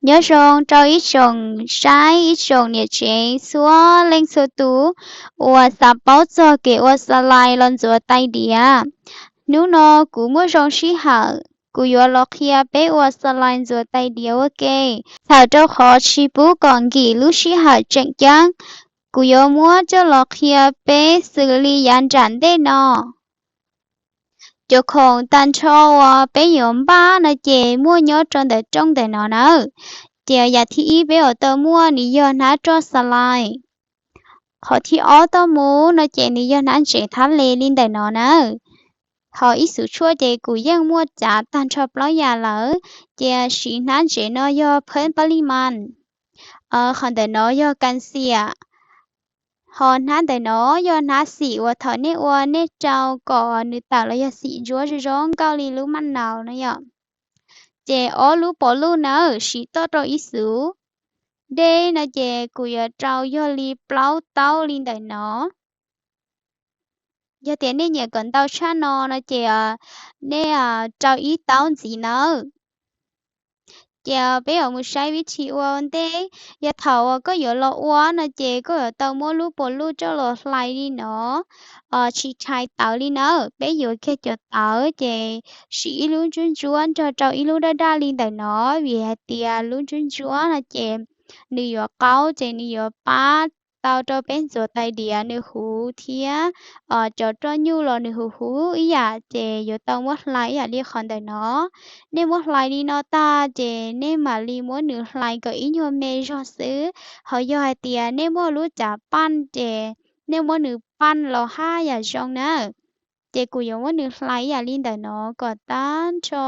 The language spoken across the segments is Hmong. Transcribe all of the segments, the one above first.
Nyob zoo rau ib tsoom saib, ib tsoom niam tsev txhua leej txhua tus uas xav paub txog kev ua xa lais los ntxuav tais diav. Hnub no kuv muaj zoo sij hawm, kuv yuav los qhia peb ua xa lais ntxuav tais diav ua ke. Txhawm rau qhov tsis pub kom nkim lub sij hawm tseem ceeb, kuv yuav muab coj los qhia peb xws li yav nram ntej no. Cov khoom tag nrho uas peb yuav npaj no ces muaj nyob rau ntawm rooj ntawm no nawb. Ces yam thib ib peb yuav tau muaj nws yog hnab roj xa lais. Qhov thib ob tuaj mus no ces nws yog hnab ntsev thab le li ntawm no nawb. Ho ib xuv tshuaj ces kuv yeej muaj cav tag nrho plaub yam lawm, ces siv hnab ntsev no yog phab pab li mas. Qhov ntawm no yog kas xiam. Ho hnab ntawm no yog hnab xim uas thaum nej ua nej rau kom nws tawm los yog xim ntsuab zoo zoo nkauj li lub maj naus no yom. Ces ob lub pov luj nawb, siv toj rau ib xuv. Dej no ces kuv yuav rau yog li plaub taub li ntawm no. Yog tias nej nyiam kom ntau tshaj no no ces nej rau ib taub ntxiv nawb. Ces peb yuav mus saib vib thi ua ntej. Yog thaum uas koj yuav los ua no ces koj yuav tau muab lub pov luj coj los hlais li no, tsis tshais tawv li nawb. Peb yuav kiag cov tawv ces siv ib lub ntsuab ntsuab nrog rau ib lub daj daj li ntawm no, vim hais tias lub ntsuab ntsuab no ces nws yuav qaub ces nws yuav pab tau rau peb ntxuav tais diav nws huv thiab cov roj nyuj los nws huv huv ib yam ces yuav tau muab hlais ib yam li qhov ntawm no. Nej muab hlais li no tag ces nej mam li muab nws hlais kom ib nyuag me zog xwb. Ho yog hais tias nej muaj lub cav paj ces nej muab nws paj los haj yam zoo na. Ces kuv yuav muab nws hlais ib yam li ntawm no kom tag nrho.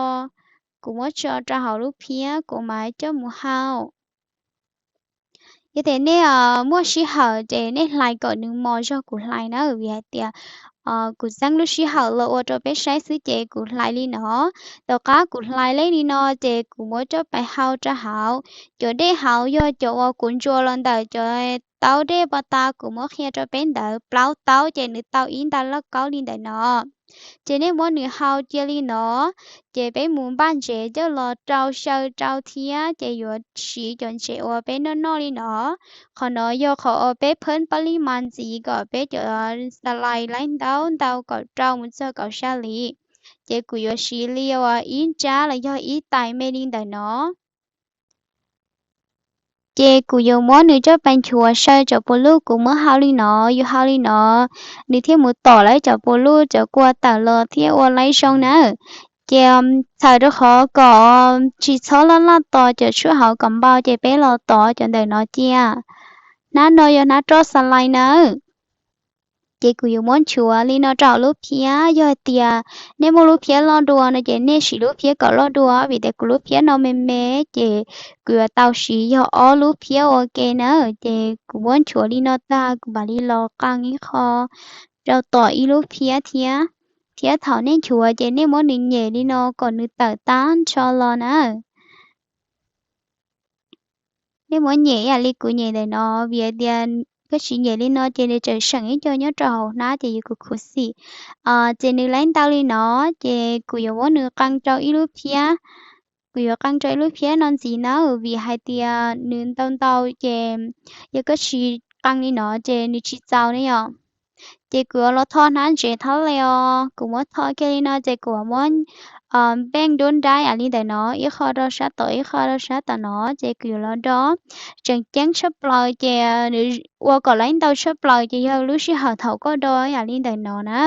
Kuv muab tso rau hauv lub phiab kuv mam coj mus hau. Yog tias nej muaj sij hawm ces nej hlais kom nws mos zog kuv hlais na, vim hais tias kuv txeeb lub sij hawm los ua rau peb saib xwb ces kuv hlais li no. Tom qab kuv hlais leb li no ces kuv muab coj pais hau rau hauv. Cov dej hauv yog cov uas kuv ntsuas los ntawm cov taub dej pov tas kuv muab qhia rau peb ntawd plaub taub ces nws tau ib nta lauj kaub li ntawm no. Ces nej muab nws hau cia li no, ces peb mus npaj ntsev coj los rau xyaw rau thiab ces yuav siv cov ntsev uas peb noj noj li no. Qhov no yog qhov uas peb phab pab li mas ntxiv kom peb cov xa lais laib ntau ntau kom rau mus txog kaum xya li. Ces kuv yuav siv li uas ib nrab los yog ib tais me li ntawm no. Ces kuv yuav muab nws coj pais nchuav xyaw cov puas luj kuv muab hau li no, yus hau li no, nws thiaj mus tom lawv cov puas luj cov kua tawm los thiaj ua laib zoo na. Ces txhawm rau qhov kom tsis txhob laj laj tos cov tshuaj hauv kom npau ces peb los tov cov ntawm no cia. Hnab no yog hnab roj xa lais nawb. Ces kuv yuav muab nchuav li no rau hauv lub phiab. Yog hais tias nej muaj lub phiab loj dua no ces nej siv lub phiab kom loj dua, vim tias kuv lub phiab no me me ces kuv yuav tau siv yog ob lub phiab ua ke na. Ces kuv muab nchuav li no tag kuv mam li los qee ib qho rau tom ib lub phiab thiab. Thiab thaum nej nchuav ces nej muab nws nyem li no kom nws tawm tag nrho los na. Nej muab nyem ib yam li kuv nyem ntawm no, vim tias koj tsis nyem li no ces nws tseem seem ib co nyob rau hauv hnab ces yuav khuv khuv xim. Ces nws laib ntau li no, ces kuv yuav muab nws qee rau ib lub phiab. Kuv yuav qee rau ib lub phiab no ntxiv na, vim hais tias nws ntau ntau ces yog koj tsis qee li no ces nws tsis txaus ne yom. Ces kuv yuav los tho hnab ntsev thab le os. Kuv muab tho kiag li no ces kuv muab npeej dub nrab yam li ntawm no, ib qho rau sab tod ib qho rau sab tom no, ces kuv yuav los do. Tseem ceeb tshaj plaws ces nws ua kom laib ntau tshaj plaws ces yog lub sij hawm thaum koj do yam li ntawm no na,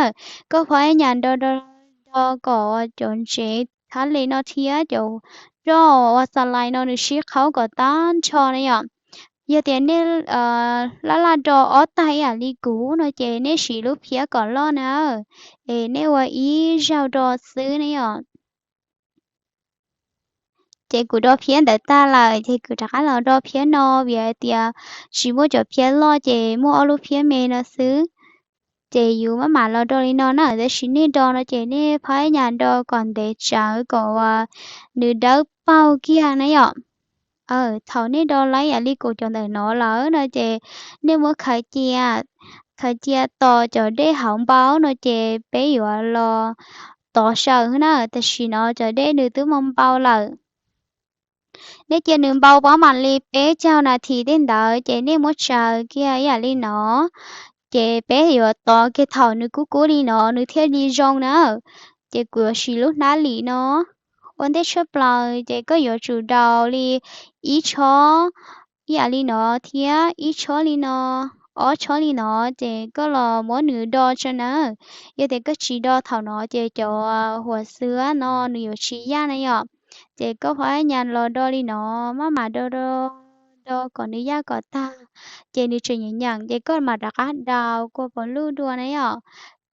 koj phob nyas do do do kom cov ntsev thab le no thiab cov roj ua xa lais no nws sib qhaub kom tag nrho na yom. Yog tias nej laj laj do ob tag ib yam li kuv no ces nej siv lub phiab kom loj na, es nej ua ib zaug do xwb ne yom. Ces kuv do phiab ntawd tag lawm ces kuv rov qab los do phiab no, vim hais tias tsis muaj cov phiab loj ces muaj ob lub phiab me no xwb. Ces yus maj mam los do li no na, tab sis nej do no ces nej phob nyas do kom ntev tsawv kom nws dawb paug kiag na yom. Thaum nej do laib yam li kuv cov ntawm no lawm no ces nej muab khaws cia, khaws cia tos cov dej hauv npau no ces peb yuav los tov xyaw na, tam sim no cov dej nws twb npau npau lawm. Nej cia nws npau pab mam li peb caug nas this tej ntawd ces nej muab tsaws kiag ib yam li no. Ces peb yuav tos kiag thaum nws kub kub li no nws thiaj li zoo na. Ces kuv yuav siv lub hnab lim no. Ua ntej tshaj plaws ces koj yuav tsum daus li ib tshob ib yam li no thiab ib tshob li no, ob tshob li no, ces koj los muab nws do tso na. Yog tias koj tsis do thaum no ces cov huam xwb no nws yuav tsis yaj na yom. Ces koj phab nyas los do li no, maj mam do do do kom nws yaj kom tag, ces nws tseem nyeem nyeem ces koj mam rov qab daus kua pos luj dua na yom.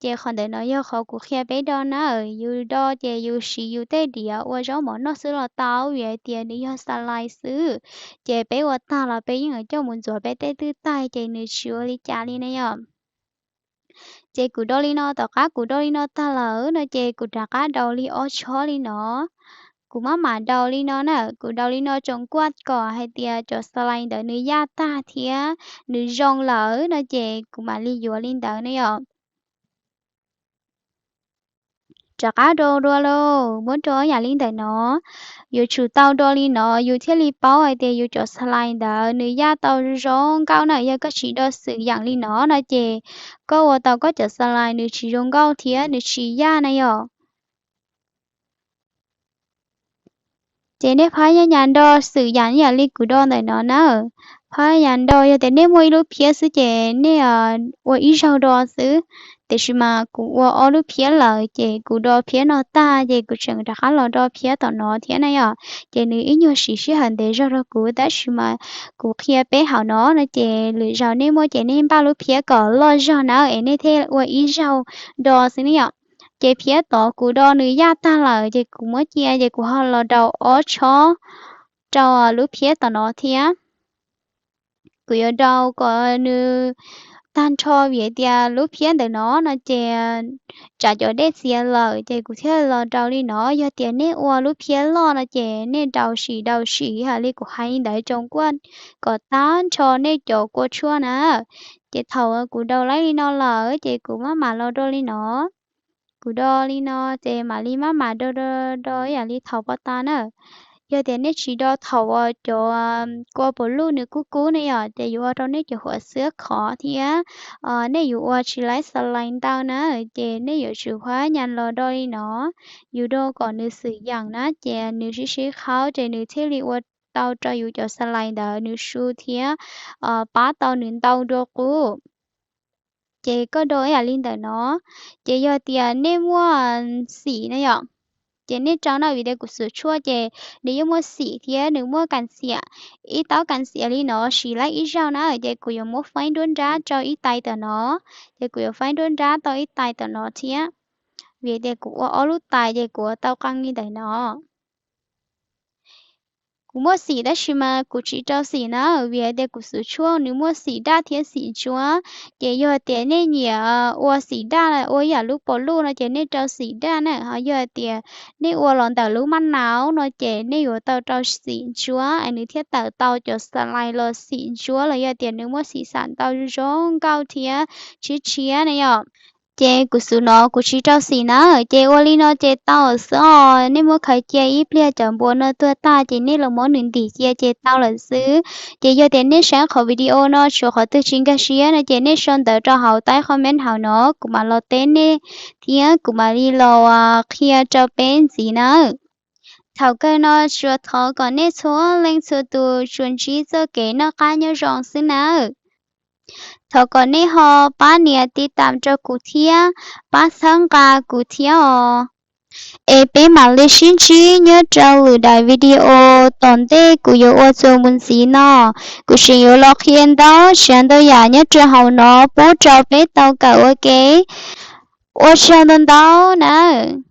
Ces qhov ntawm no yog qhov kuv qhia peb do na. Yus do ces yus siv yus tej diav ua zaub mov noj xwb los tau, vim hais tias nws yog xas lais xwb. Ces peb ua tag los peb yeej coj mus ntxuav peb tej twj taig ces nws tsis ua li cas li na yom. Ces kuv do li no, tom qab kuv do li no tag lawm no ces kuv rov qab daus li ob tshob li no. Kuv maj mam daus li no na, kuv daus li no tsoom kuaj kom hais tias cov xas lais ntawd nws yaj tag thiab nws zoo lawm no ces kuv mam li yuav li ntawd na yom. Rov qab do dua lauj, muab do yam li ntawm no. Yuav tsum tau do li no yus thiaj li paub hais tias yus cov xas lais ntawd nws yaj tau zoo nkauj na. Yog koj tsis do xwm yam li no no ces koj ua tau koj cov xas lais nws tsis zoo nkauj thiab nws tsis yaj na yom. Ces nej phab nyas nyas do xwm yam yam li kuv do ntawm no na. Phab nyas do yog tias nej muaj ib lub phiab xwb ces nej ua ib zaug do xwb. Tiam sis mas kuv ua ob lub phiab lawm ces kuv do phiab no tag ces kuv tseem rov qab los do phiab tom no thiab na yom. Ces nws ib nyuag siv sij hawm ntev zog rau kuv, tab sis mas kuv qhia peb hauv no no ces lwm zaus nej muaj ces nej npaj lub phiab kom loj zog na es nej thiaj ua ib zaug do xwb ne yom. Ces phiab tod kuv do nws yaj tag lawm ces kuv muab cia ces kuv ho los daus ob tshob rau lub phiab tom no thiab. Kuv yuav daus kom nws tag nrho vim tias lub phiab ntawm no no ces tsam cov dej txias lawm ces kuv thiaj los daus li no. Yog tias nej ua lub phiab loj no ces nej daus sim daus sim hais li kuv hais ntawd tsoom kuaj kom tag nrho nej cov kua tshuaj na. Ces thaum kuv daus laib li no lawm ces kuv maj mam los do li no. Kuv do li no ces mam li maj mam do do do yam li thaum pov tas na. Yog tias nej tsis do thaum uas cov kua pos luj nws kub kub ne yom, ces yuav ua rau nej cov huam xwb khov thiab nej yuav ua tsis laib xas lais ntau na. Ces nej yuav tsum phab nyas los do li no, yus do kom nws xwm yam na ces nws sib sib qhaub ces nws thiaj li ua tau rau yus cov xas lais ntawd nws su thiab pab tau nws ntau dua qub. Ces koj do ib yam li ntawm no. Ces yog tias nej muaj xim na yom, ces nej rau na, vim tias kuv xwm tshuaj ces nws yeej muaj xim thiab nws muaj kas xiam. Ib taub kas xiam li no siv laib ib zaug na, ces kuv yuav muab faib nruab nrab rau ib tais tom no, ces kuv yuav faib nruab nrab tau ib tais tom no thiab, vim tias kuv ua ob lub tais ces kuv ua tau qee li ntawm no. Kuv muaj xim tab sis mas kuv tsis rau xim na, vim hais tias kuv xwm tshuaj nws muaj xim daj thiab xim ntsuab. Ces yog tias nej nyiam ua xim daj ua yam lub pos luj no ces nej rau xim daj na, ho yog tias nej ua los ntawm lub maj naus no ces nej yuav tau rau xim ntsuab es nws thiaj tawm tau cov xas lais los xim ntsuab los yog tias nws muaj xim xam ntau zoo nkauj thiab tshiab tshiab na yom. Ces kuv xwm no kuv tsis rau xim na, ces ua li no ces tau lawm xwb os. Nej muab khaws cia ib pliag cov npua no tuag tag ces nej los muab nws ntim cia ces tau lawm xwb. Ces yog tias nej saib qhov video no tshuav qhov twg tsis nkag siab no ces nej sau ntawv rau hauv taib comment hauv no kuv mam los teb nej thiab kuv mam li los qhia rau peb ntxiv nawb. Thaum kawg no tsuas thov kom nej txhua leej txhua tus tsuas ntsib txoj kev noj qab nyob zoo xwb nawb. Thov kom nej ho pab nias tiv tam rau kuv thiab pab txhawb nqa kuv thiab os. Es peb mam li sib ntsib nyob rau lwm daim video tom ntej kuv yuav ua txuas mus ntxiv no. Kuv tseem yuav los qhia ntau tsav ntau yam nyob rau hauv no pub rau peb tau kawm ua ke. Ua tsaug ntau ntau nawb.